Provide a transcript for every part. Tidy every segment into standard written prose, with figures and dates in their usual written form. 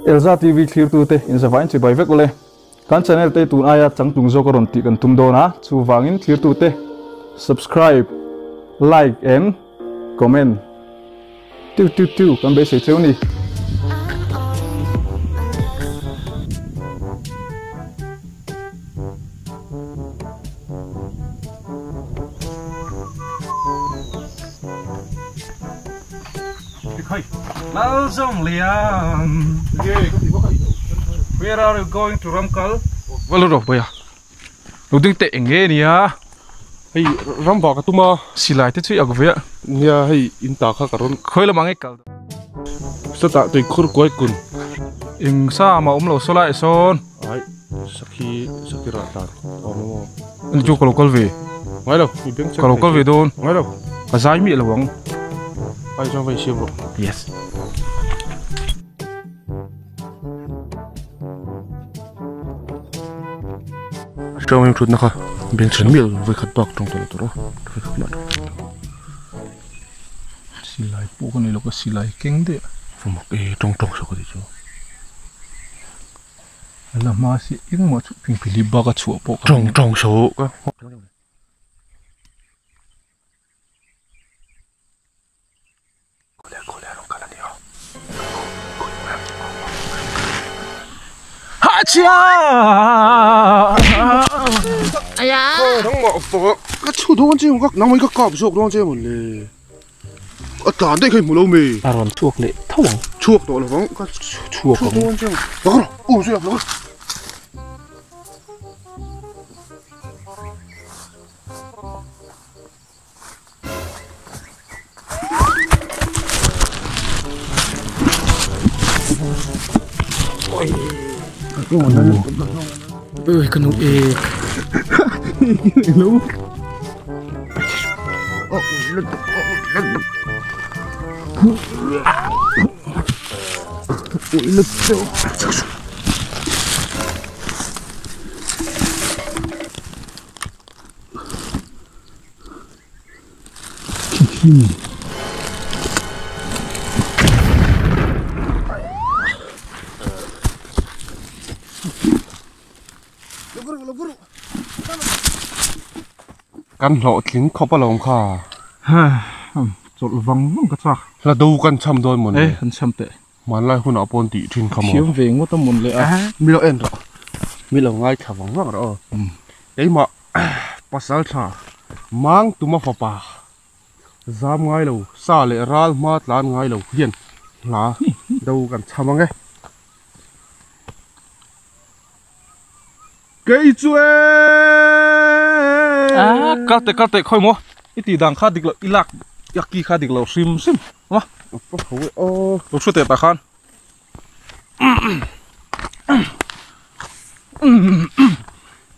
Elza TV thlirtute inzavain chibai vek ule. Kan channel te tun aia changtlung zawk a rawn tih kan tum dawn a, chuvangin thlirtute subscribe, like and comment tiu tiu tiu kan beisei cheu ni. Lalzawmlian Where are you going to Ramkal? Valo ro boya. Lo ding te enge nia. Hei ram va ka tuma. Silai te chu ak ve. Nia hei in ta kha ka rawn. Khoi lamah nge kal. Sata tui khur kuai kun. Eng sa mah awm lo saw lai sawn. Ai sakhi sakhi rah tlan awm emaw. Ani chu ka lo kal ve. Ngai lo i beng chek. Ka lo kal ve dawn. Ngai lo. Ka zai miah lo ang. Ai chuan va i siam rawh. Yes. Ṭawng em ṭhutna kha beng chhen miah lo vawikhat bak ṭawng tawh lo tur aw vawikhat mah ṭawng tawh lo. Silai pawh ka nei lo ka silai keng daih a. Vamak e ṭawng ṭawng saw ka tih chu. A la hma si engmah chu phingphili bak a chhuah pawh ka ṭawng ṭawng saw ka. Ka chhu dawn che ka nangmah hi ka kap zawk dawn che mawn le a tlan daih kha i hmu lo mi a rawn chhuak leh tho ang chhuak tawh lo vang ka chhuak ang dawn che lo rawh u zui ang lo rawh. Ui ka nu ek. Kan hlawhtling khawp alawm kha. Chawlh vang vang ka chak. Hla do kan cham dawn mawn le. E kan cham teh. Hmanlai hunah pawn tih thin kha maw. Thiam ve ngawt a mawn le a. Mi lo en rawh. Mi lo ngaithla vang vang rawh aw. Keimah pasal tha mang tuma fapa zam ngai lo sa leh ral hma tlan ngai lo hian hla do kan cham ang e. Kei chu e. Ah kal teh kal teh khawi maw i tih dan kha dik loh i lak i ki kha dik lo hrim hrim a lo thu teh tah khan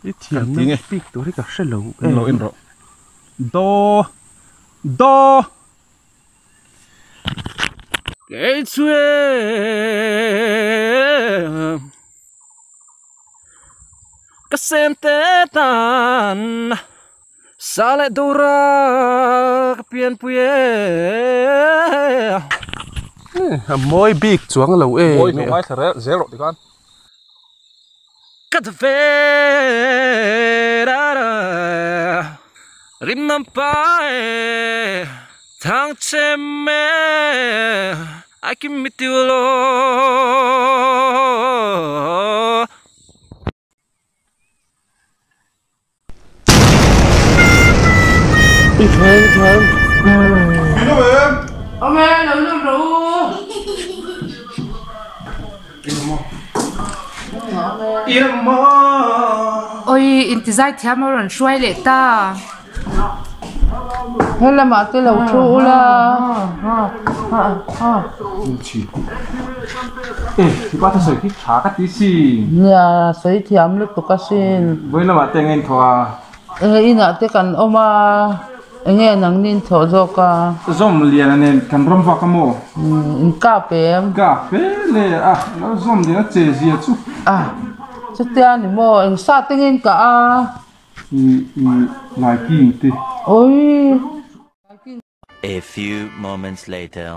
i thiam na bik tur hi ka hre lo em lo en rawh do do. Kei chu e ka sem te tan sa leh dora ka pianpui e. A mawi bik chuang lo e. Mawi hnu ngaithla rel zel rawh tikhan. Ka ve ra ra rim nam pa e thang che me ai kim mi tiu lo. I tha em i tha em. Awm e lo lut rawh u. Oi intizai thiam a rawn hruai leh ta. Helamah te lo thu ula. Nia sawi thiam lutuk asin. Enge inah te kan awm a enge nangni in thawh zawk a. In kap em. Chutia ni maw eng sa te nge in kah a. Awii. A few moments later.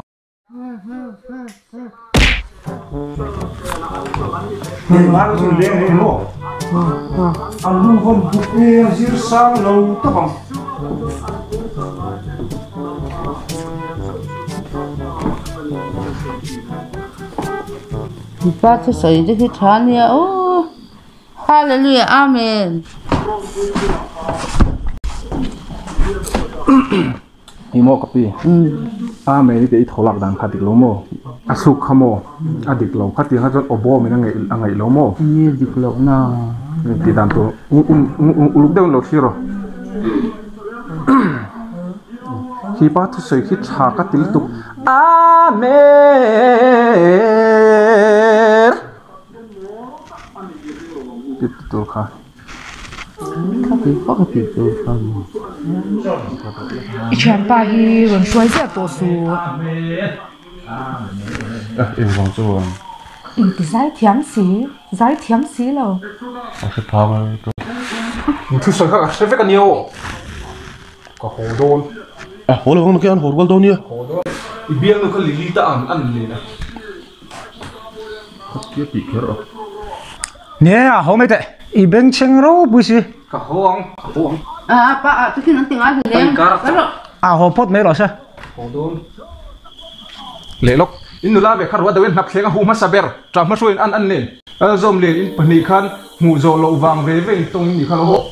Hmel chu leng reng maw? A lu vawn buk nge a zir sang lo tawp ang. Mipa thusawi te hi tha ania aw. Hallelujah Amen. Ni maw ka pi? Amen i tih i thaw lak dan kha a dik lo maw? A chhuk kha maw? A dik lo. Khatiang kha chuan aw bawmin a ngaih a ngaih lo maw? Ni a dik loh na. Tih dan tur uluk deuhin lo thlir aw. Khi pa thusawi khi tha ka ti lutuk. Amen! Tih tur kha. I thianpa hi rawn hruai ziah tawh suh. Engvang chuan? Inti zai thiam si, zai thiam si lo. A hre phang a ni tawh. Thusawi kha ka hre vek a nia aw. Ka haw dawn. A haw lo ang nakih an haw rual dawn nia. Haw dawn. I bialnu kha Lily ta ang an len a. Khatia tih kher a. Nge a haw mai teh. I bengchheng ropui si. Ka haw ang, ka haw ang. A pa ah chutin an ti ngai hle leng. A haw phawt mai rawh se. Haw dawn. Leh lawk. In nula ve kha ruah deuhin hnap thleng a huh hmasa ber. Ṭah hmahruaiin an an nen. A zawm len in pahnih khan hmuh zawh loh vang ve ve in tawng in nih kha lo haw.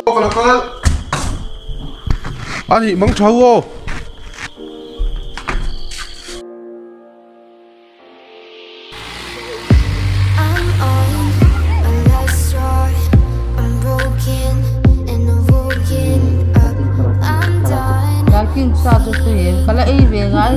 Aw ka lo kal. A nih mang tha u aw. Darkin sa chu tui em ka la ei ve ngai.